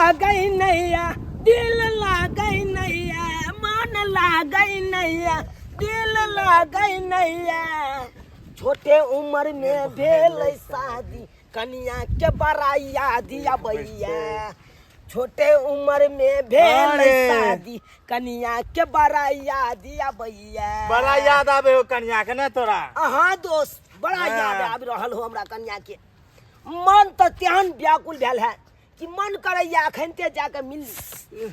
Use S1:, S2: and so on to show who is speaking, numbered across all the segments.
S1: लागै नैया, दिल लागै नैया, मन लागै नैया, दिल लागै नैया। छोटे उम्र में भेल शादी, कनिया के बड़ा याद अबैया। छोटे उम्र में भेल
S2: अरे।
S1: शादी, कनिया के बड़ा याद अबैया।
S2: बड़ा याद आबे हो कनिया के ने तोरा?
S1: अहाँ दोस्त, बड़ा याद आबि रहल हो हमरा कनिया के। मन तऽ तेहन व्याकुल भेल है कि मन करैया अखनते जाके मिल ली।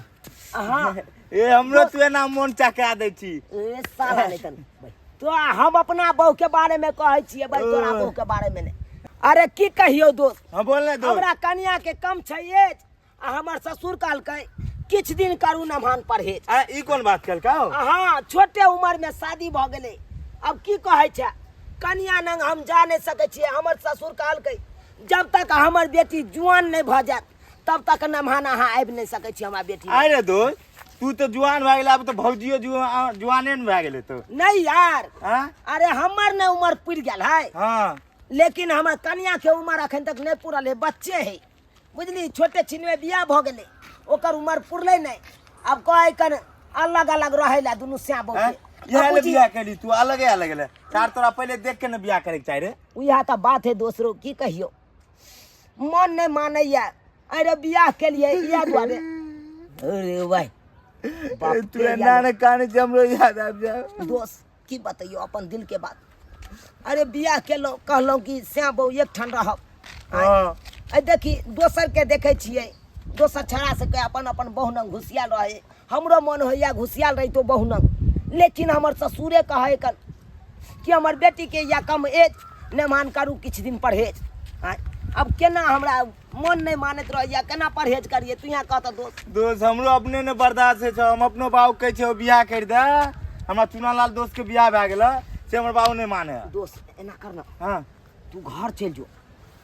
S1: अहाँ
S2: ए हमरो तू एना मन चका दै छी।
S1: ए साला नहीं तन तो हम अपना बहू के बारे में कहै छियै भाई, तोरा बहू के बारे में नहीं। अरे की कहियौ दोस्त?
S2: हाँ, बोल ने दोस्त।
S1: हमरा कनिया के कम छै एज, आ हमर ससुर कहलकै किछु दिन करू नमहान परहेज।
S2: आ ई कोन बात कहलकै?
S1: हाँ, छोटे उम्र में शादी भऽ गेलै। अब की कहै छै, कनिया नंग हम जा नहि सकै छियै। हमर ससुर कहलकै जब तक हमर बेटी जुआन नहि भऽ जायत तब तक नमहान अहाँ आबि नहि सकै छी हमरा बेटी लग।
S2: अरे दोस्त, तू तऽ जुआन भए गेलै, आब तऽ भौजियो जुआने ने भए गेलै तो।
S1: नहीं यार।
S2: हाँ?
S1: अरे हमर ने उम्र पुरि गेल है। लेकिन हमर कनिया के उम्र अखन तक नहीं पूरल है, बच्चे है बुझली। छोटे छिनमे बियाह भऽ गेलै, ओकर उम्र पुरलै नहि। आब कहै कन अलग अलग रहै ला दुनू स्या बहू
S2: हैं?
S1: के।
S2: इएह ले
S1: बाबूजी,
S2: बियाह केली तू अलगे अलग ले चार, तोरा पहिले देख के ने बियाह करे के चाही रे।
S1: उएह तऽ बात है दोसरो, की कहियौ, मन नहि मानैया। अरे बियाह केलियै इएह दुआरे। अरे भाई बाप
S2: तू
S1: रे।
S2: एना ने काने छै, हमरो याद आबि जाय।
S1: दोस्त, की बतैयौ अपन दिल के बात। अरे बियाह केलहुँ, कहलहुँ कि श्याम बहू एक ठाम रहब। आइ देखी दोसर के देखै छियै, दोसर छड़ा सबके अपन अपन बहु नंग घुसियाल रहै। हमरो मन होइया घुसियाल रहितो बहु नंग, लेकिन हमर ससुरे कहै कन कि हमर बेटीके या कम एज नेमान करू किछु दिन परहेज। आँय, अब केना हमरा मन नहि मानैत रहैया, केना परहेज करियै, तू यहाँ कह तऽ दोस्त।
S2: दोस्त, हमरो अपने ने बर्दाश्त होइ छै। हम अपनो बाबू कहै छियै बियाह करि दे हमरा, चुनालाल दोस्त के बियाह भए गेलै से हमर बाबू नहि माने है।
S1: दोस्त, एना कर ना। तू घर चलि जो,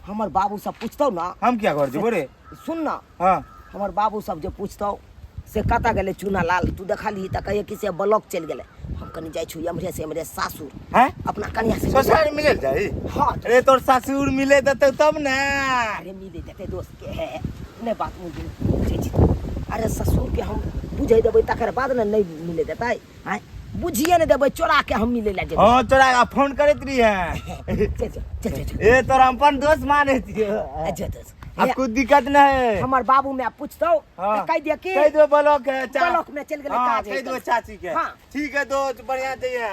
S1: हमर बाबू सब पूछतौ ना।
S2: हम किया घर जेबो रे?
S1: सुन ना। हमर बाबू सब जे पूछतौ से कतऽ गेलै चूनालाल, तू देखलही तऽ कहिए कि से ब्लॉक चलि गेलै। हम कनि जाइ छी एम्हरे से एम्हरे सासुर अपना कनिया से।
S2: ससुर मिले जाई?
S1: हाँ।
S2: अरे तोर ससुर मिले देतौ तब ने।
S1: अरे मिले देतै दोस्त के है नहीं बात मुझे बुझै छी। अरे ससुर के हम बुझै देबै तकर बाद ने नहीं मिले देतै। आँय, बुझिए नहीं देबै, चोरा के हम मिले ला जेबै।
S2: हाँ, चोरा के फोन करैत रही है।
S1: चल चल चल चल चल।
S2: ए तोरा हम अपन दोस्त माने छियो।
S1: अच्छा दोस्त।
S2: अब कुछ दिक्कत नहीं है।
S1: हमर बाबू में पूछतौ तऽ कहि दिअ कि
S2: कहि दो ब्लॉक है,
S1: ब्लॉक में चलि गेलै।
S2: हाँ,
S1: काज है
S2: कहि दो
S1: कल।
S2: चाची के। ठीक है दोस्त, बढ़िया चाहिए।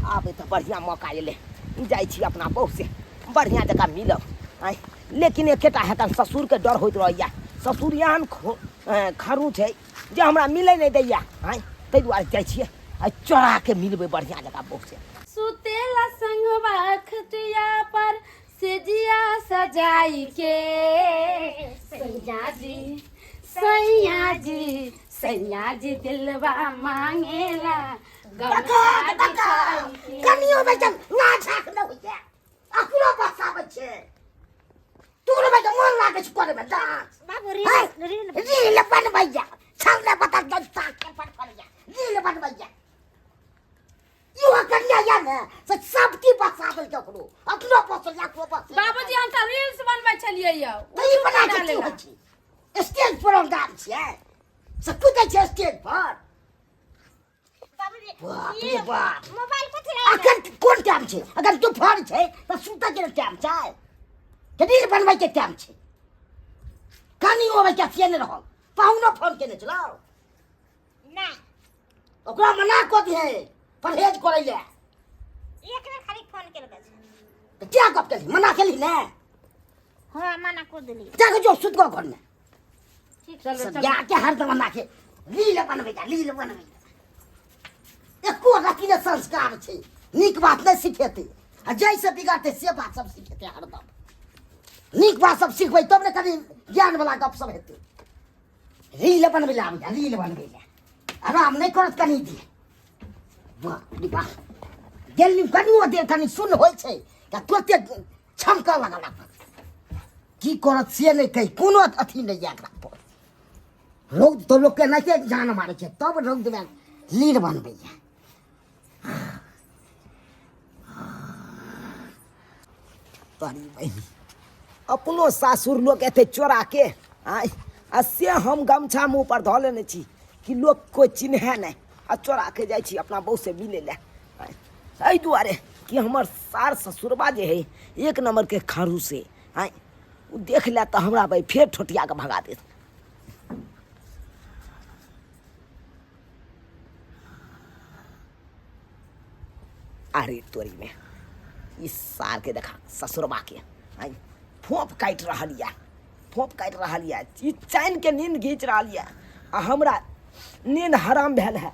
S1: आबे तऽ बढ़िया मौका एलै, जाइ छी अपना बहू से बढ़िया जकाँ मिलब। आँय, लेकिन एकेटा हेतन ससुरके डर होइत रहैया। ससुर एहन खरू छै जे हमरा मिलै नहि दैया। आँय, ताहि दुआरे जाइ छियै आ चोरा के मिलबै बढ़िया जकाँ बहू से।
S3: सुतेला संगवा खटिया पर सेजिया सजाई के, सैया जी सैया जी सैया जी दिलवा मांगेला गमछा बिछाई के।
S1: कनियो बेचन ना झाक न होइया, अकरो बसाबै छै। तोर बेटा मन लागै छै करे में डांस।
S4: बाबू रील रील
S1: रील बनबैया, छौड़ा बता दस साल के पर पड़ैया रील बनबैया। इहो कनिया या ने से सब की बसाबल के ओकरो अपनो बसल या को बसल।
S3: बाबूजी, हम तऽ रील्स बनबै छलियै यौ।
S1: तऽ ई बना के की होइ छै? स्टेज पर हम डांस छियै से कूदै छै स्टेज पर।
S4: बाबूजी,
S1: बाप
S4: ई
S1: रे बाप।
S4: मोबाइल कथी लए?
S1: अखन कोन टाइम छै? अगर दुपहर छै तऽ सुतै के टाइम छै तऽ रील बनबै के टाइम छै? कनि ओबै के से नहि रहल। पाहुनो फोन केने छलौ?
S4: नहि।
S1: ओकरा मना कऽ दिहे परहेज करै लए।
S4: एक बेर खाली फोन केलकै छै।
S1: तऽ क्या गप केलही? मना केलही ने?
S4: हाँ, मना कऽ देली।
S1: जाके जो सुत गो घरमे।
S4: ठीक।
S3: चलो,
S1: सब
S3: चलो।
S1: जाके हरदम मना के रील बनबै जा, रील बनबै जा। एको रति ने संस्कार छै, नीक बात नहि सिखेतै आ जैसे बिगड़तै से बात सब सिखेतै। हरदम नीक बात सब सिखबै तब ने कनि ज्ञान वाला गप सब हेतै। रील बनबै लए आबै जा, रील बनबै लए। आराम नहि करत कनि देर। बाप रे बाप, गेली कनियो देर कनि सुन होइ छै तऽ तुरते छमकऽ लगल अपन। की करत से नहि कहि, कोनो अथी नहि यऽ एकरा पर। रौद तऽ लोकके एनाहिते जान मारै छै, तब रौदमे लीर बनबैए। तोरी बहिन, अपनो सासुर लोक एते चोरा के आँय आ से हम गमछा मुँह पर धऽ लेने छी कि लोक कोइ चिन्है नहि आ चोरा के जाइ छी अपना बहू से मिलै लए। एहि दुआरे कि हमर सार ससुरबा जे है एक नंबर के खड़ूस है। आँय, ओ देख ले तऽ हमरा भाई फेर ठोटिया के भगा देत। अरे तोरी में ई सार के देखा ससुरबा के, आँय, फोप काटि रहल यऽ, फोप काटि रहल यऽ, ई चैन के नींद घीच रहल यऽ आ हमरा नींद हराम भेल है।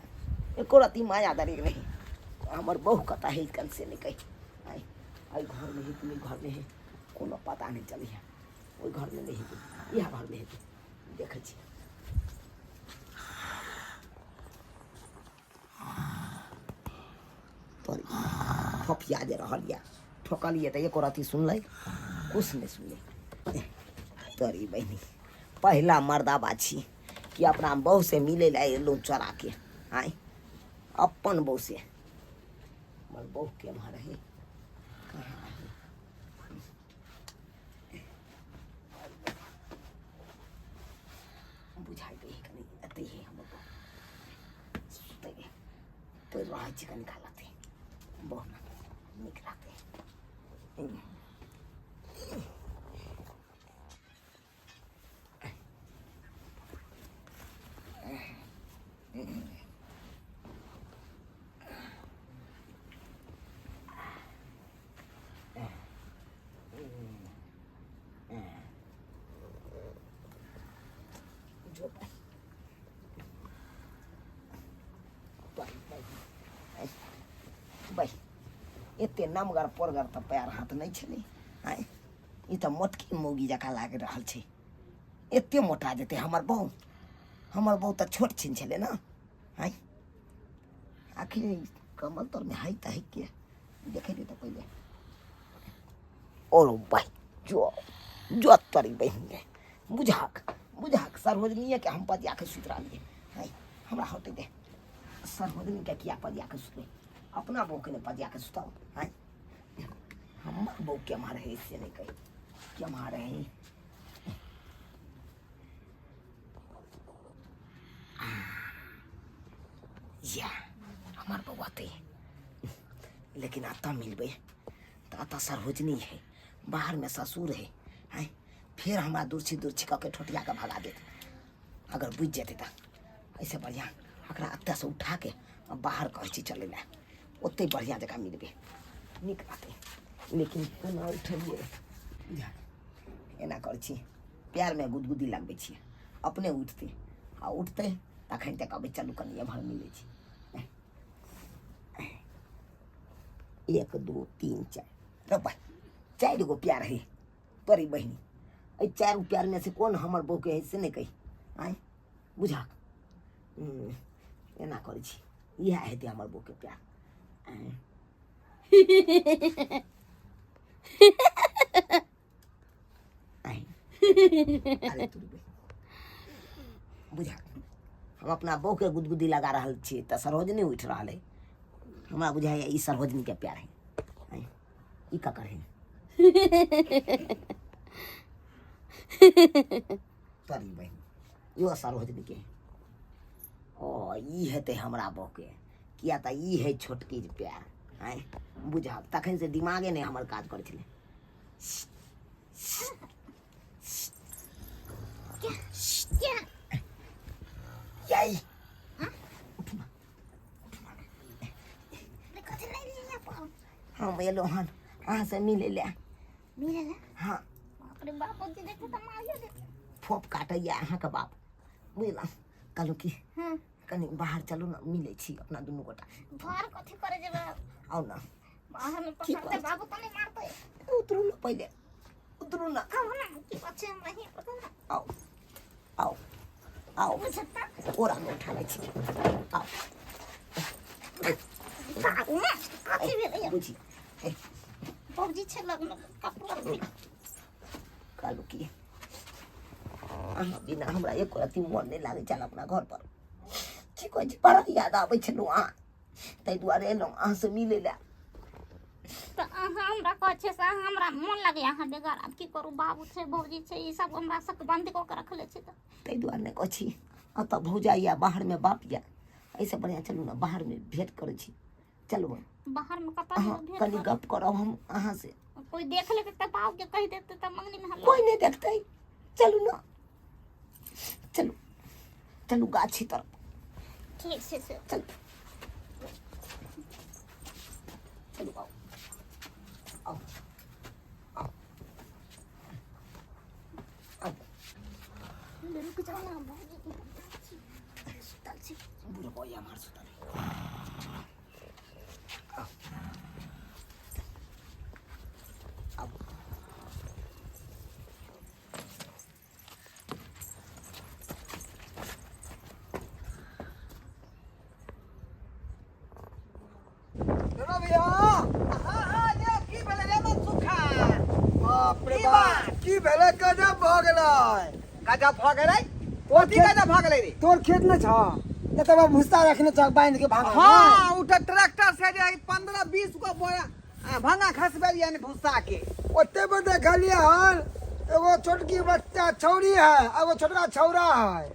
S1: एको रत्ती माया दरी नहीं। हमर बहू कतऽ है कन से नहीं कही। आँय, एहि घरमे है कि ओहि घरमे है कोनो पता नहीं चलै है। ओहि घरमे नहि हेतै, इएह घरमे हेतै, देखै छी। तोरी फोफिया जे रहल यऽ, ठोकलियै तऽ एको रत्ती सुनलै कुछ नहि सुनलै। तोरी बहिनी पहिला मर्दाबा छी कि अपना बहू से मिलै लए एलहुँ चोरा के। आँय, अपन बहू से। हमर बहू केम्हर है, कहाँ है? बुझाइ दै है कनि, एतै है हमर बहू। सुतै है, पड़ि रहै छी कनि काल एतै, बहू नीक रहतै। जो भाइ, एते नमगर पोरगर तऽ पैर हाथ नहि छलै। आँय, ई तऽ मोटकी मौगी जकाँ लागि रहल छै। एते मोटा जेतै हमर बहू? हमर बहू तऽ छोट छिन छलै ने। आँय, आखिर कमल तरमे है तऽ है के? देखै दे तऽ पहिले। ओ भाइ, जो जो तोरी बहिन गे, बुझाक बुझाक सरोजनीये के हम पजिया के सुति रहलियै। आँय, हमरा हटै दे। सरोजनी के किया पजिया के सुतबै? अपना बहू के नहि पजिया के सुताउ। आँय, हमर बहू केम्हर है से नहि कही, केम्हर है? या हमर बहू अतै, लेकिन अतऽ मिलबै तऽ अतऽ सरोजनी है, बाहरमे ससुर है। आँय, फेर हमरा दुर्छी दुर्छी कऽ के ठोटिया के भगा देत अगर बुझि जेतै तऽ। एहिसँ बढ़िआँ एकरा एतऽसँ उठाके आ बाहर कहै छी चलै लए, ओतहि बढ़िआँ जकाँ मिलबै, नीक रहतै। लेकिन कोना उठेलियै? बुझा एना करै छी, पएरमे गुदगुदी लगबै छियै, अपने उठतै। आ उठतै तखन तऽ कहबै चलू कनि एम्हर मिलै छी। 1 2 3 4, रे भाइ, 4 गो प्यार है तोरी बहिनी। एहि 4 गो प्यारमे से कोन हमर बहूके है से नहि कही। आँय, बुझा एना करै छी, इएह हेतै हमर बहूके प्यार। आँय, आँय, अरे तोरी बहिनी, बुझा हम अपना बहूके गुदगुदी लगा रहल छियै तऽ सरोजनी उठि रहल है। हमरा बुझाइए ई सरोजनीके प्यार है। आँय, ई ककर है? तोरी बहिनी, इहो सरोजनीके है। ओ ई हेतै हमरा बहूके, किया तऽ ई है छोटकी प्यार। आँय, बुझब तखन से दिमागे नहि हमर काज करै छलै। यही उठू ना,
S4: कथी नहि लिअ पाउ?
S1: हम एलहुँ हन अहाँसँ मिलै लए।
S4: मिलै लए?
S1: हाँ।
S4: बाप रे बाप, जे देखते तऽ मारियो देतै।
S1: फोप काटैया अहाँके बाप, बुझलहुँ? कहलहुँ कि
S4: हँ,
S1: कनि बाहर चलू ने, मिलै छी अपना दुनू गोटा।
S4: बाहर कथी करे जेबै?
S1: आउ ने।
S4: बाहरमे
S1: की
S4: पकड़तै
S1: कहै छी?
S4: बाबू तऽ नहि मारतै?
S1: उतरू ने, पहिले उतरू ने।
S4: कहू ने की बात छै, हमरा ही पता ने।
S1: आउ आउ आउ।
S4: बुझता
S1: कोरामे उठा लै छी, आउ।
S4: बाबू ने कथी भेलै?
S1: बुझी
S4: बाबूजी छै लगमे, कपड़ा।
S1: कहलहुँ कि अहाँ बिना हमरा एको रत्ती मोन नहि लागै छल अपना घर पर। की कहै छी, बड़ा याद आबै छलहुँ अहाँ, ताहि दुआरे एलहुँ अहाँसँ मिलै लए।
S4: तऽ अहाँ हमरा कहै छियै से अहाँ हमरा मोन लगैए अहाँ बेगर। आब की करू, बाबू छै, भौजी छै, ई सब हमरा सबके बन्द कऽ के रखले छै। तऽ
S1: ताहि दुआरे नहि कहै छी, एतऽ भौजाइ यऽ, बाहरमे बाप यऽ, एहिसँ बढ़िआँ चलू ने बाहरमे भेँट करै छी। चलू
S4: बाहरमे कतऽ
S1: अहाँ
S4: जेबै भेँट
S1: कनि
S4: करऽ?
S1: गप करब हम अहाँसँ।
S4: कोइ देख लेतै तऽ बाबूके कहि देतै तऽ मंगनीमे हल्ला।
S1: कोइ नहि देखतै, चलू ने, चलू चलू गाछी तरफ।
S4: ठीक छै से
S1: चलू चलू, आउ आउ आउ आउ।
S4: रुक जाओ ना, भौजी सुतल छी।
S1: बुढ़बो या मार सुतल। आउ आउ।
S5: सुनो भैया।
S6: हाँ हाँ, ये की भेलै रे मनसुखा?
S5: बाप रे
S6: की
S5: बाप,
S6: बात?
S5: की भेलै? गजब भऽ गेलै।
S6: गजब भऽ गेलै?
S5: तोर
S6: कथी
S5: खेत
S6: गजब भऽ गेलै रे?
S5: तोर खेत नहि छौ एतबा भुस्सा रखने छौ बांधि के भांगा?
S6: हाँ, ओ तऽ ट्रैक्टर से जे 15-20 गो बोरा भंगा खसबेलियै ने भुस्सा के।
S5: ओते पर देखलियै हन, एगो छोटकी बच्चा छौरी है, एगो छोटका छौरा है,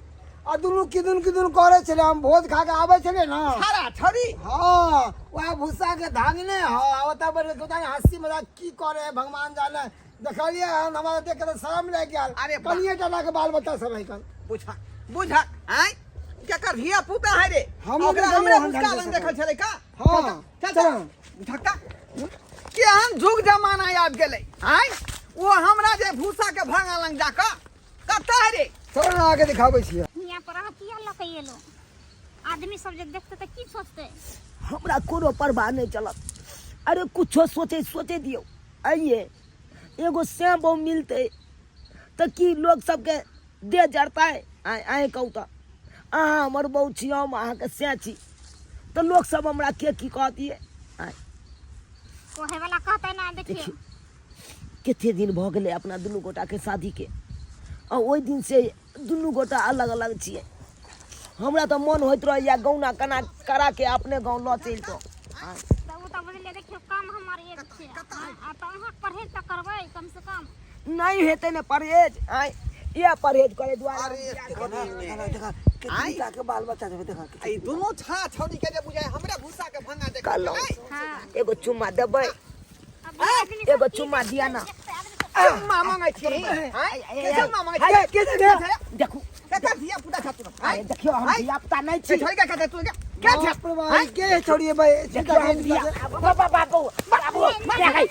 S5: आ दुनू किदुन किदुन करै छलै। हम भोज खा के आबै छलियै ने।
S6: छाड़ा छौरी?
S5: हाँ, वएह भुस्सा के धांगने ह, आ ओतऽ बैठ के हंसी मजाक की करे है भगवान जाने। देखलियै हन, हमरा देख के तऽ शरम लागि गेल।
S6: अरे बा।
S5: कनिये टा के बाल बच्चा सब है कन।
S6: बुझा बुझा, आँय, केकर धिया पुता है रे?
S5: हमहूँ
S6: ओकरा
S5: देखलियै
S6: हमरे
S5: हन
S6: भुस्सा
S5: ढंग
S6: लग
S5: से।
S6: देखल छलै का?
S5: हाँ,
S6: चल
S5: चल।
S6: चल धक्का, केहन जुग जमाना आबि गेलै आँय। ओ हमरा जे भूसा के भांगा लग जाकऽ कतऽ है रे?
S5: चल ने, आके दिखाबै छियै।
S4: हियाँ पर अहाँ किया लऽ के एलहुँ? आदमी सब जे देखतै तऽ की सोचतै?
S1: हमरा कोनो परवाह नहि चलत। अरे कुछो सोचे सोचे दियौ, आइए एगो श्याम बहु मिलतै तऽ की लोक सबके देह जरतै? आँय आँय कहू तऽ, अहाँ हमर बहु छी, हम अहाँके सैं छी, तऽ लोक सब हमरा के की कहतियै? आँय
S4: कहे वाला कहतै ना। देखियौ,
S1: देखियौ कते दिन भऽ गेलै अपना दुनू गोटाके शादीके, आ ओहि दिनसँ दुनू गोटा अलग अलग छियै। हमरा तऽ मन होइत रहैया गौना कना कराके अपने गाँव लऽ चलितहुँ।
S4: तऽ ओ तऽ बुझलियै। देखियौ, काम हमर एक छै, आ तऽ अहाँ परहेज तऽ करबै कम से कम।
S1: नहि हेतै ने परहेज? आँय, इएह परहेज करे दुआरे।
S6: अरे
S5: देखा देखा, केतनी के बाल बच्चा छै देखा।
S6: ई दुनू छा छौरी के जे बुझाय हमरा भूसा के भंगा देख।
S1: कहलहुँ
S4: हाँ।
S1: एगो चुम्मा देबै?
S4: अब आदमी सब
S1: एगो
S4: की
S1: चुम्मा दिया ना।
S4: देखतै आदमी सब?
S6: चुम्मा मांगै छी? आँय, के चुम्मा मांगै छी?
S5: के के के?
S1: देखू।
S6: केकर धिया पुता छ तू?
S1: अरे देखियौ, हम
S6: आँय?
S1: धिया पुता नहि
S6: के
S1: छी।
S6: छोरी के कहते तू? के के छ?
S5: बाप रे बाप, के छोड़िए भाई?
S1: देखियौ, हम धिया बाबा बाबू बाबू देखै,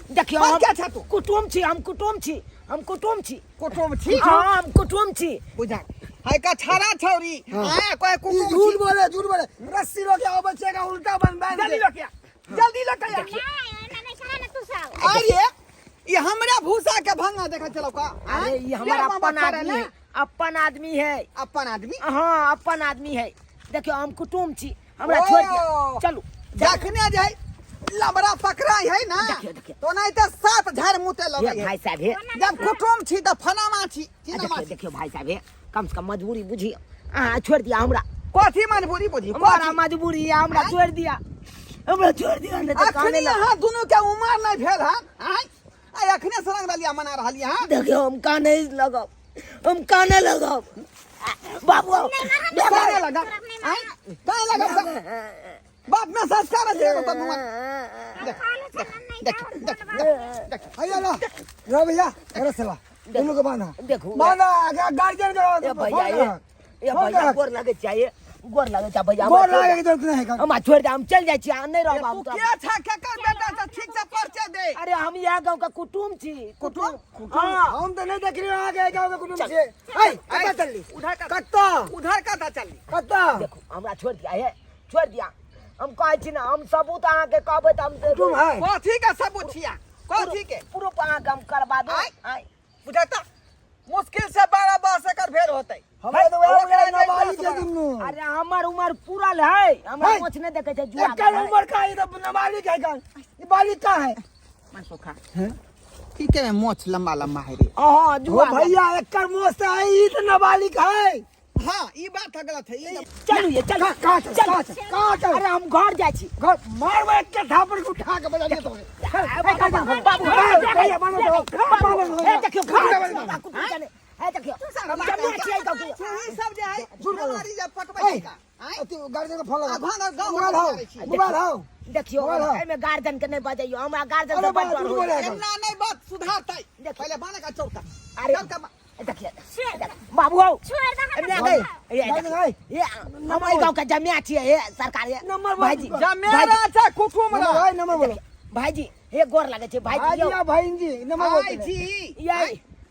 S1: देखियौ,
S6: पर
S1: हम
S6: के छ तू?
S1: कुटुम छी, हम कुटुम छी, हम कुटुम छी।
S6: कुटुम छी?
S1: हाँ, हम कुटुम छी।
S6: बुझा है का छाड़ा छौरी। आँय, कोई
S5: ई
S6: कुकुर
S5: झूठ
S6: छी।
S5: बोले, झूठ बोले। रस्सी रोके आबै छै का उल्टा बन बांध
S6: जल्दी
S5: के।
S6: लऽ के आ, जल्दी लऽ के आ।
S4: नहि, एना नहि कहा ने तू सब।
S6: अरे, ये हमरा भूसा के भंगा देखा चलो का।
S1: अरे ये हमारा अपन आदमी है, अपन आदमी है।
S6: अपन आदमी?
S1: हाँ, अपन आदमी है। देखियौ, हम कुटुम छी, हमरा छोड़ दिया।
S6: ओ।
S1: चलू।
S6: जखने जे लबड़ा पकड़ा है ना,
S1: देखियौ, देखियौ।
S6: तो नहीं तो सात झाड़ मुते
S1: हे
S6: लगे।
S1: भाई साहब, हे
S6: जब कुटुम छी तऽ फलामा छी चिनामा
S1: देखियौ
S6: छी।
S1: देखियौ भाई साहब, हे कम से कम मजबूरी बुझियौ, अहाँ छोड़ दिया हमरा।
S6: कथी मजबूरी बुझी?
S1: बड़ा
S6: कथी?
S1: मजबूरी है, हमरा छोड़ दिया, हमरा छोड़ दिया, नहीं तऽ काने
S6: अखनी
S1: लग।
S6: अहाँ दुनू के उमर नहीं भेल हन आँय, आ अखने से रंग रलिया मना रहलियै हन।
S1: देखियौ, हम काने लगब, हम काने लगब बाबू।
S6: काने लगा आँय, काने लगा? बाप में संस्कार है एगो तो नुआ। देख देख देख देख देख।
S5: भैया ला रो भैया, रस्सी ला, दुनू के बांधा।
S1: देखू।
S5: बांधा, गार्जियन के
S1: ए भैया, ए ए
S5: फोन
S1: भैया
S5: कर।
S1: गोर लगे चाहिए, गोर लगे चा भैया।
S5: गोर
S1: हमरा छोड़
S5: लागे
S1: दे।
S5: के जरूरत नहीं है।
S1: हमरा छोड़ दे, हम चल जाइ छी, अहाँ नहीं रहब।
S6: तू
S1: हम तो
S6: के छा, केकर बेटा छा? ठीक से परिचय दे।
S1: अरे हम इएह गाँव के कुटुम छी।
S6: कुटुम?
S1: हाँ।
S5: हम तो नहीं देख रही अहाँ के गाँव के कुटुम से। ऐ कतऽ चलली?
S6: उधर का
S5: कतऽ?
S6: उधर का चलली?
S5: कतऽ?
S1: देखू, हमरा छोड़ दिया, हे छोड़ दिया। हम कहै छी ने, हम सबूत अहाँके कहबै तऽ हम
S5: कुटुम है?
S6: कथी के सबूत छिया? कथी के
S1: प्रूफ अहाँके हम करबा देब।
S6: आँय?
S1: आँय?
S6: बुझता मुश्किल से 12 वर्ष एकर भेल होतै।
S5: हमरा तऽ वएह
S6: ओकरा
S5: बुझाइ
S6: जे
S5: नाबालिग
S6: दस
S5: छै दुनू।
S1: अरे हमर उमर पूरा है, हमरा
S5: है।
S1: कुछ नहीं देखे छै जुआ
S5: एकर उमर का है? ई तऽ नाबालिग है कन, ई बालिग का है?
S6: मनसुखा ठीक है, मोछ लंबा लंबा है रे।
S1: हाँ
S5: ओ
S1: जुआ
S5: भैया, एकर मोछ तऽ है, ई तऽ नाबालिग है।
S6: हां ई बात गलत है ई
S1: चलू ये चलू।
S5: कहाँ चल,
S1: चलू।
S5: कहाँ चल, कहाँ चल?
S1: अरे हम घर जाइ छी।
S5: घर मारबै एक थापड़ के उठा के बजा दिया तोरे।
S1: बाबू, बाबू, बाबू, हे देखियो घर हे देखियो जमीन छियै गाँव के।
S6: ई सब जे है
S5: झूठ बोलो।
S6: मारी जे पटबै छै का आँय?
S5: अथी गार्जियन के फोन लगा।
S6: आ, गाँव- गाँव
S5: मोबाइल हौ,
S6: करै छी।
S5: मोबाइल हौ।
S1: देखियो
S5: मोबाइल हौ।
S1: एहिमे गार्जियन के नहि बजैयो, हमरा गार्जियन
S5: अरे
S1: से बड
S5: बा,
S1: डर
S5: झूठ
S1: होइए।
S5: बोले है।
S6: एना नहीं बात सुधारतै।
S1: देखियो।
S6: पहिले बाने का चौका
S1: अरे
S6: चल का
S1: देखिए बाबू हौ
S4: छोड़ दे हमरा।
S1: एने गई ये
S5: गार्जियन है।
S1: ये हम एहि गाँव के जमिया छियै हे सरकार ये
S5: नंबर बोल।
S1: भाईजी
S6: जमेरा छै कुटुम
S5: नंबर
S6: रा
S5: भाई, नंबर बोलो।
S1: भाईजी हे गोर लागै छै भाईजी
S5: भाईजी
S1: यौ
S5: आ बहिनजी, नंबर बोल।
S6: भाई जी
S1: ये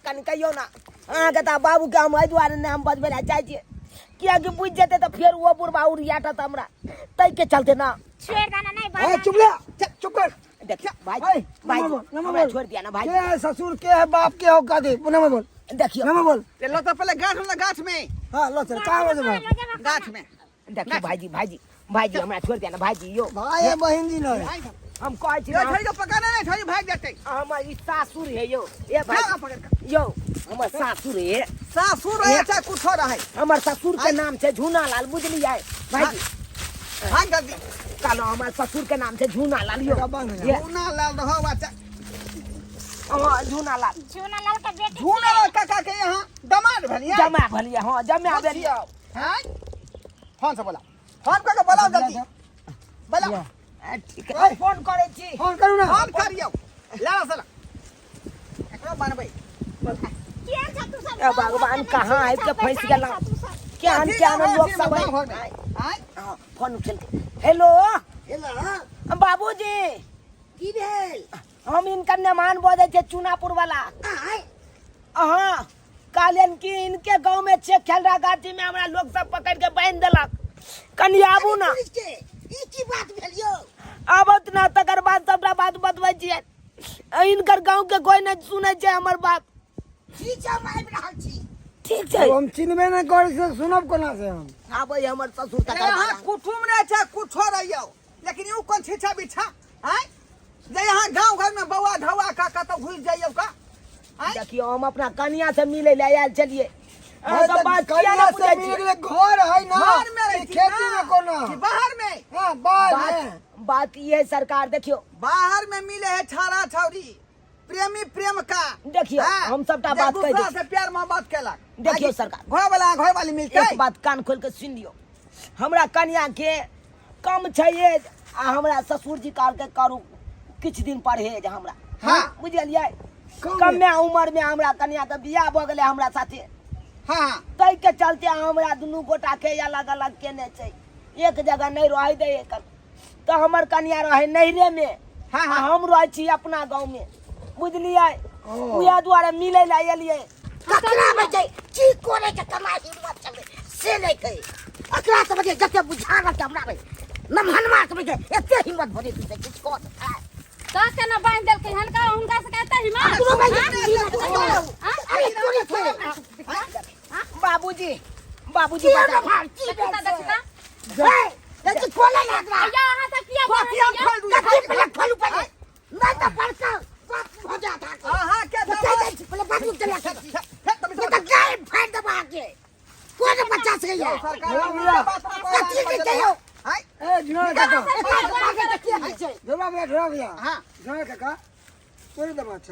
S1: कनि कहियौ ना अहाँके तऽ बाबूके हम एहि दुआरे नहि हम बजबै लए चाहै छियै किएकि बुझि जेतै तऽ फेर ओ बुढ़बा उड़ियाटत हमरा, ताहिके चलते ना।
S4: छोड़ दे ना, नहीं
S5: ए,
S4: बात।
S5: चुप ले, चुप कर।
S1: देखियो भाई
S5: ए,
S1: भाई
S5: नंबर बोल, नंबर
S1: हमरा
S5: बोल।
S1: छोड़ दिया ना भाई।
S5: के है ससुर, के है बाप, के हो का दे, नंबर बोल।
S1: देखियो
S5: नंबर बोल।
S6: ले लो तो पहले गाछ में, गाछ में।
S5: हाँ, लो चल, कहाँ बोल भाई?
S6: गाछ में।
S1: देखियो भाईजी, भाईजी, भाईजी हमरा छोड़ दिया ना भाईजी यो।
S5: भाई है, बहिन जी नहीं।
S6: भाई
S1: हम कहै छी
S6: यो
S1: ना,
S6: छोड़ी के पकड़ना नहीं, छोड़ी भाग जेतै।
S1: हमर ई सासुर है यो। ए भाई
S6: भाग पकड़ के।
S1: यो हमर सासुर है।
S6: सासुर रहे चाहे कुछो रहे।
S1: हमर ससुर के नाम छै झूना लाल, बुझलियै भाईजी?
S6: भाग जल्दी।
S1: कहलहुँ हमर ससुर के नाम छै झूना लाल यो।
S5: एकरा बान्ह दे।
S6: झूना लाल रहो बच्चा।
S1: हाँ, झूना लाल।
S4: झूना लाल के बेटी।
S6: झूना लाल काका के यहाँ दमाद भेलियै।
S1: जमा भेलियै, हाँ जमा भेलियै।
S6: हाँ? फोन से बोला, फोन करके बोलाओ जल्दी। बोला।
S1: ठीक है, फोन करै छी।
S5: फोन करू ना।
S6: फोन करियौ। ला साला। एकरो बनबै।
S4: के छ तू सब?
S1: ए भगवान, कहाँ आबि के फँसि गेलहुँ? केहन केहन लोक सब है।
S6: आँय?
S1: हाँ, फोन उठेलकै। हेलो
S7: हेलो,
S1: बाबूजी।
S7: की भेल?
S1: हम इनकर मेहमान बजै छै चूनापुर वाला।
S7: आय?
S1: अहाँ कहलियन कि इनके गांव में छै खेलरा गाछी में हमरा लोग सब पकड़ के बांधि देलक, कनि आबू ना।
S7: पुलिस के ई की बात भेल यौ?
S1: आबत ना तकर बाद सबटा बात बतबै छियै। इनकर गांव के कोई नहि सुनै छै हमर बात।
S7: ठीक छै, हम आबि रहल छी।
S1: ठीक छै।
S5: हम चिन्हबे नहि करै छियै, सुनब कोना से हम?
S1: आबै हमर ससुर तकर
S6: यहाँ
S1: बाद।
S6: कुटुम रहे छै कुछो रहियौ, लेकिन you कोन छिछा बिछा आँय जे यहाँ गाँव घर में बौआ ढौआ का कतौ घुसि जाइयौ का? आँय?
S1: देखियौ हम अपना कनिया से मिलै लए आयल छलियै।
S5: हाँ,
S1: अहाँके
S5: तऽ
S1: बात किया
S5: कनिया
S1: नहि
S5: से
S1: बुझै
S5: मिल
S1: छियै?
S5: गेलै, घर है ना,
S6: घर में रहै
S5: ई
S6: छी
S5: खेती
S6: ना,
S5: में कोना
S6: कि बाहर में?
S5: हाँ, बाहर
S1: बात
S5: में।
S1: बात ई है सरकार, देखियौ
S6: बाहर में मिले है छाड़ा छौरी प्रेमी प्रेम का।
S1: देखियौ,
S6: हाँ,
S1: हम सबटा
S6: जे
S1: बात कहि
S6: दूसरा
S1: दै
S6: से प्यार मोहब्बत केलक।
S1: देखियौ
S6: आकि
S1: सरकार।
S6: घर वाला घर वाली मिलतै।
S1: एक बात कान खोल के सुनि लियौ, हमरा कनिया के कम छै एज आ हमरा ससुर जी कहलकै करू किछु दिन परहेज हमरा।
S6: हाँ।
S1: बुझलियै?
S5: कम
S1: कमे उम्र में हमरा कनिया के बियाह भऽ गेलै हमरा साथे।
S6: हाँ।
S1: ताहि के चलते हमरा दुनू गोटा के अलग अलग केने छै, एक जगह नहि रहै दै एकर। तऽ हमर कनिया रहै नैहरे में।
S6: हाँ, हाँ।
S1: आ हम रहै छी अपना गाँव में, बुझलियै? उएह दुआरे मिलै लए एलियै।
S7: ककरा बचै की करे के कमा हिम्मत चले से नहि कहे। एकरा सब के जते बुझा रहल छै हमरा रे नमहनमा सब के एते हिम्मत भरे तू किछु कर।
S3: तऽ केना बान्हि देलकै हनका, हुनका से कहते हिम्मत?
S7: तू भाई अरे तोरे थोड़े।
S1: बाबूजी, बाबूजी
S7: की
S1: बचा।
S7: भाई की
S3: देखी तऽ, देखी तऽ।
S7: ए देखी खोले ना एकरा।
S3: अय्या, अहाँ सब किया
S6: कथी हम
S3: बान्हलियै?
S6: खोलि दू?
S7: कथी पहिले खोलू पहिले, नहि तऽ बड़का बात भऽ जायत अहाँके।
S6: अहाँ के
S7: चलि जाइ छी पहिले बाजू चला के
S6: दमाद
S7: नहि तऽ गाय फाड़ि देब अहाँके। कोन बच्चा सकैया
S6: सरकार हमरा बात ना कहै
S7: कथी के कहियौ?
S6: आँय?
S5: ए झुना काका,
S7: एकरा बाजै के की होइ छै?
S5: झुना भैया, झुना भैया।
S6: हाँ।
S5: झुना काका, तोरे दमा छ?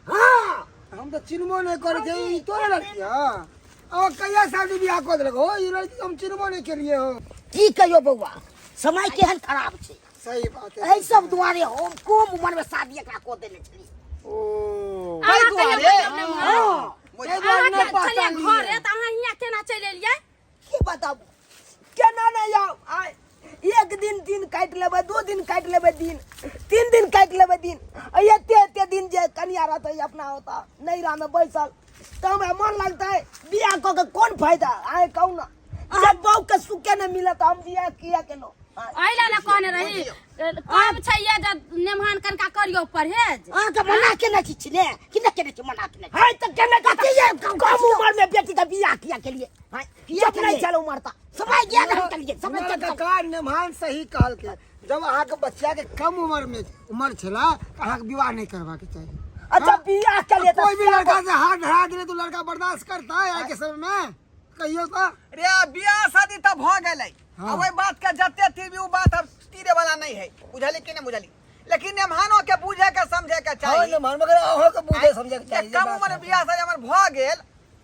S7: हाँ।
S5: हम तऽ चिन्हबो नहि करै छियै, ई तोरे लड़की हँ? आ कहिया शादी बियाह कऽ देलक हो ई लड़की? हम चिन्हबो नहि केलियै हो।
S7: की कहियौ बौआ, समय केहन खराब छै।
S5: सही बात है।
S7: एहि सब दुआरे हम कम उम्र में शादी एकरा कऽ देने छलियै।
S5: ओ
S3: अहाँ
S6: ताहि
S3: कहियो
S6: दुआरे?
S3: बजब नहि मुँह।
S7: हाँ।
S5: ताहि दुआरे
S3: अहाँ
S5: नहि
S3: के छलियै
S5: पहचानलियै।
S3: घरे तऽ अहाँ हियाँ केना चलि एलियै?
S1: की बताबू, केना नहि आउ? आय एक दिन दिन काटि लेबै, दू दिन काटि लेबै दिन, तीन दिन काटि लेबै दिन, आ एते एते दिन जे कनिया रहतै अपना ओतऽ नैहरामे बैसल तऽ हमरा मन लगतै? बियाह कऽ के कोन फायदा आय कहू ना, जब बहू के सुखे नहि मिलत हम बियाह किया केलहुँ?
S3: एहि लए ने कहने रही कम छै ये जे नेमहान कनका करियौ परहेज।
S7: अहाँके मना केने छी ने कि नहि केने छी? मना केने छी।
S1: है तऽ केने
S7: कथी ये
S1: कम उम्र में बेटी के बियाह किया केलियै?
S7: हाँ,
S1: किया नहि छल उम्र तऽ
S7: समय गेल हम केलियै समय
S5: झुना
S7: चलि
S5: काका, नेमहान सही कहलकै, जब अहाँके बच्चा के कम उम्र में उम्र छला तऽ अहाँके विवाह नहि करबाक चाही।
S1: अच्छा बियाह केलियै तऽ
S5: कोई भी लड़का से हाथ धरा दिले तो लड़का बर्दाश्त करता है आज के समय में? कहियो तऽ।
S6: रे बियाह शादी तऽ भऽ गेलै।
S5: हाँ।
S6: अब ओहि बात के जते तीरबी ओ बात अब तीरे वाला नहीं है, बुझली कि नहीं बुझली? लेकिन नेमहानो के बुझे के समझे के
S5: हाँ
S6: चाही।
S5: नेमहान, मगर अहाँ के बुझे समझे के
S6: जे
S5: चाही। जे
S6: कम
S5: बात
S6: उम्र में
S5: है।
S6: बियाह शादी हमर भऽ गेल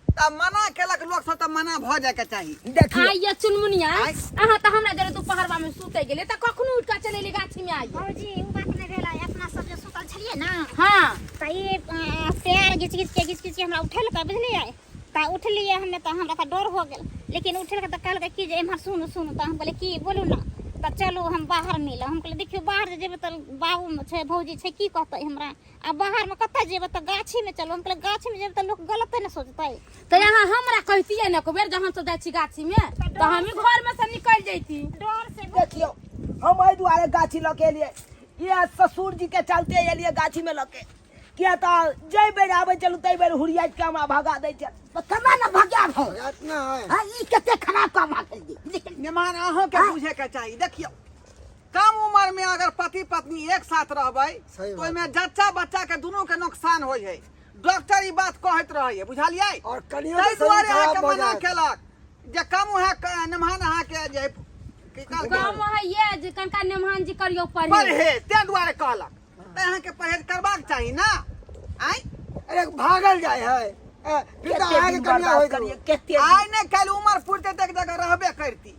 S6: तऽ मना केलक लोक सब तऽ मना भऽ जाय के चाही।
S7: देखियौ
S3: आइए चुनमुनिया, अहाँ तऽ हमरा जरे दुपहरवा में सुते गेलियै तऽ कखनो उठि कऽ चलि एली गाछी में आइए।
S4: भौजी उ बात नहि भेलै, अपना सब जे सुतल छलियै ने।
S3: हाँ।
S4: तऽ ई पैर घिच घिच के घिच घिच के हमरा उठेलकै, बुझलियै? तऽ उठलियै हमे तऽ हमरा तऽ डर हो गेल, लेकिन उठेलकै तऽ कहलकै कि जे एम्हर सुनू सुनू। तऽ हम कहलियै की बोलू ने। तऽ चलू हम बाहर मिलब। हम कहलियै देखियौ बाहर जे जेबै तऽ बाबू छै भौजी छै की कहतै हमरा, आ बाहरमे कतऽ जेबै? तऽ गाछीमे चलू। हम कहलियै गाछीमे जेबै तऽ लोक गलते ने सोचतै।
S3: तऽ अहाँ हमरा कहितियै ने एको बेर जहन सब जाइ छी गाछीमे तऽ हम घर में से निकलि जैती।
S4: डर से।
S7: देखियौ हम एहि दुआरे गाछी लऽ के एलियै, इएह ससुर जी के चलते एलियै गाछी में लऽ के, किया तऽ जाहि बेर आबै छलहुँ ताहि बेर हुरियाइत के हमरा भगा दै छल।
S1: तऽ केना ने भगायब हम?
S5: भगायत ना है।
S1: हाँ, ई कते खराब काम अहाँ केलियै।
S6: नेमान अहों के बुझे के चाही। देखियौ कम उम्र में अगर पति पत्नी एक साथ रहबै
S5: सही
S6: तो
S5: बात।
S6: ओहिमे जच्चा बच्चा के दुनू के नुकसान होइ है, डॉक्टर ई बात कहैत रहै है, बुझलियै?
S5: और कनियो
S6: ताहि
S5: के शरीर
S6: दुआरे
S5: खराब
S6: अहाँके
S5: भऽ
S6: मना
S5: जायत।
S6: केलक जे कम उहे नेमान अहाँके जे की कहलकै?
S3: कम है ये जे कनका नेमहान जी करियो परहेज।
S6: परहेज ताहि दुआरे कहलक, तऽ अहाँके परहेज करबाक चाही ना। आँय
S5: अरे भागल जाय है, फिर तऽ
S7: कते
S5: अहाँके
S7: दिन
S5: कनिया
S7: बर्दाश्त
S5: होइत
S7: करियै, कते दिन?
S6: आइ ने काल्हि उमर पुरते तक जगह रहबे करती,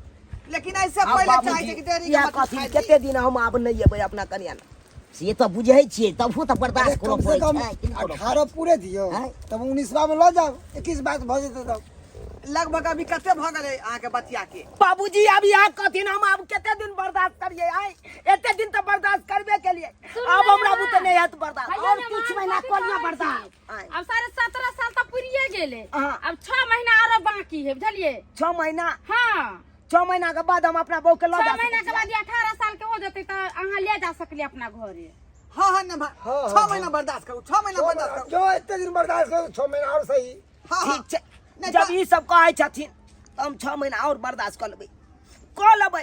S6: लेकिन ऐसे
S7: आब
S6: पहिले
S7: बाबूजी,
S6: चाहे छै कि देरी के
S7: इएह
S6: मत
S7: कहथिन
S6: खाइ।
S7: कते दिन हम आब नहि एबै अपना कनिया लग।
S1: से तऽ बुझै छियै, तबो तऽ
S5: अरे
S1: बर्दाश्त करऽ
S5: कम से
S1: पड़ै
S5: कम
S1: छै कि नहि करऽ?
S5: 18 पूरे दियौ
S1: आँय?
S5: तब 19 में लऽ जाउ, 21 बात भऽ जेतै तब।
S6: लगभग अभी कते भऽ गेलै अहाँके बचिया के?
S7: बाबूजी अब इएह कहथिन हम आब कते दिन बर्दाश्त करियै? आइ एते दिन तऽ बर्दाश्त करबे केलियै,
S3: सुनू
S7: आब
S3: ने
S7: हमरा
S3: माँ।
S7: बुते नहि हैत बर्दाश्त।
S3: भैया
S1: आओर
S3: ने
S1: किछु
S3: माँ,
S1: महीना
S3: कथी
S1: कऽ लिअ
S3: कहै छी?
S1: बर्दाश्त।
S7: आँय।
S3: अब 17.5 साल तऽ पुरिये गेलै।
S7: हाँ।
S3: अब 6 महीना आरो बाकी है, बुझलियै?
S7: 6 महीना?
S3: हाँ।
S7: 6 महीना के बाद हम अपना बहू के लऽ
S3: 6
S7: जा
S3: महीना
S7: सकै
S3: के बाद 18 साल के हो जेतै तऽ अहाँ ले जा सकलियै अपना घरे।
S6: हाँ हाँ ने
S5: हाँ,
S6: 6 महीना बर्दाश्त करू, 6 महीना बर्दाश्त करू।
S5: जो एते दिन बर्दाश्त करू, 6 महीना और सही।
S6: हाँ हाँ
S7: ठीक छै।
S6: नहि
S7: जब
S6: तऽ-
S7: ई सब कहै छथिन तऽ हम 6 महीना और बर्दाश्त कऽ लेबै, कऽ लेबै,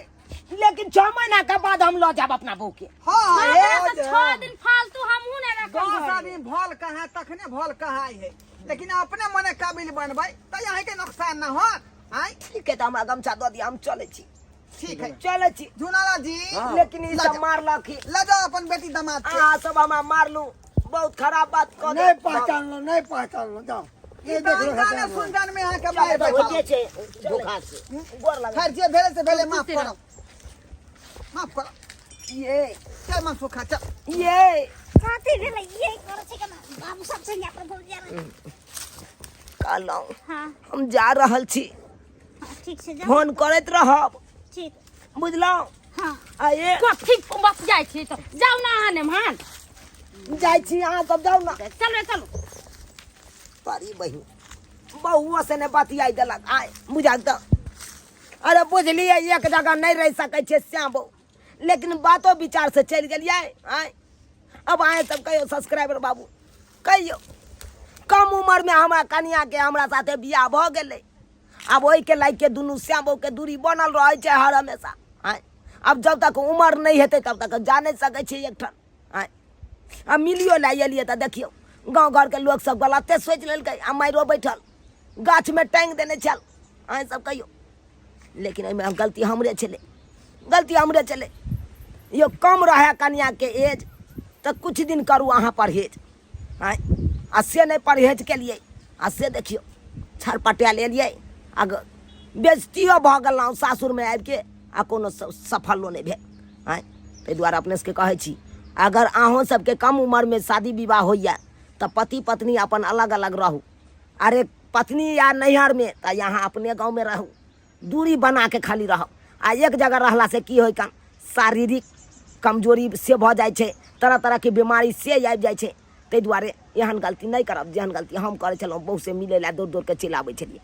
S7: लेकिन 6 महीना के बाद हम लऽ जायब अपना बहू के।
S6: हाँ हाँ
S3: हमरा
S6: हे
S3: तऽ 6 दिन फालतू हमहूँ नहि रखब
S6: 10
S3: घरे।
S6: आदमी भल कहाँ तखने भल कहाँ है, लेकिन अपने मने काबिल बनबै तऽ अहाँके नुकसान न होत। आँय
S7: ठीक है, तऽ हमरा गमछा दऽ दिअ, हम चलै छी।
S6: ठीक है,
S7: चलै छी
S6: झुनाला जी।
S7: लेकिन ई
S6: लऽ
S7: सब
S6: जाउ।
S7: मारलक ही।
S6: लऽ जाओ अपन बेटी दामाद के।
S7: अहाँ सब हमरा मारलू, बहुत खराब बात कऽ
S5: नहीं
S7: देलहुँ।
S5: पहचानलो, नहीं पहचानलो, जाओ
S6: ई
S5: ये
S6: तऽ
S5: देख लो।
S6: अनजाने सुनजान में अहाँके मारि
S1: तऽ
S6: बैठल।
S1: होइते छै धोखा से।
S7: गोर लगा।
S6: खैर जे भेलै से भेलै, माफ करब, माफ करब।
S7: ये
S6: चल मन सुखा चल।
S7: ये
S4: कथी भेलै? ये करै छै केना बाबू सब छै यहाँ पर भौजी आर।
S7: कहलहुँ
S4: हाँ
S7: हम जा रहल छी।
S4: हाँ, ठीक छै, जाउ।
S7: फोन करैत रहब।
S4: ठीक।
S7: बुझलहुँ?
S4: हाँ।
S7: आ ये
S3: कथी बस जाइ छी तऽ जाउ ने अहाँ नेमहान।
S7: जाइ छी, अहाँ सब जाउ ने।
S3: चलू रे, चलू।
S7: बड़ी बहिन बहुओ से नहि बतियाइ देलक आइ बुझल तऽ। अरे बुझलियै एक जगह नहि रहि सकै छियै श्याम बहू, लेकिन बातो विचार से चलि गेलियै आँय। अब अहाँ सब कहियौ सब्सक्राइबर बाबू, कहियौ कम उम्रमे हमरा कनियाके हमरा साथे बियाह भऽ गेलै, आब ओहिके लागि के दुनू श्याम बहूके दूरी बनल रहै छै हर हमेशा आँय। आब जब तक उमर नहि हेतै तब तक जा नहि सकै छियै एकठाम आँय। आ मिलियो लए एलियै तऽ देखियौ गाँव घरके लोक सब गलते सोचि लेलकै आ मारियो बैठल गाछमे टाँगि देने छल। अहाँ सब कहियौ, लेकिन एहिमे गलती हमरे छलै, गलती हमरे छलै यौ। कम रहए कनियाके एज तऽ किछु दिन करू अहाँ परहेज आँय, आ से नहि परहेज केलियै आ से देखियौ छरपटायल एलियै आ बेजतियो भऽ गेलहुँ सासुरमे आबिके आ कोनो सफलो नहि भेल आँय। ताहि दुआरे अपने सबके कहै छी, अगर अहूँ सबके कम उमरमे शादी विवाह होइए तऽ पति पत्नी अपन अलग अलग रहू। अरे पत्नी या नैहरमे तऽ यहाँ अपने गाँवमे रहू, दूरी बनाके खाली रहब। आ एक जगह रहलासँ की होइ कन शारीरिक कमजोरी से भऽ जाइ छै, तरह तरहके बीमारी से आबि जाइ छै। ताहि दुआरे एहन गलती नहि करब जेहन गलती हम करै छलहुँ, बहुसँ मिलै लए दौड़ दौड़के चलि आबै छलियै।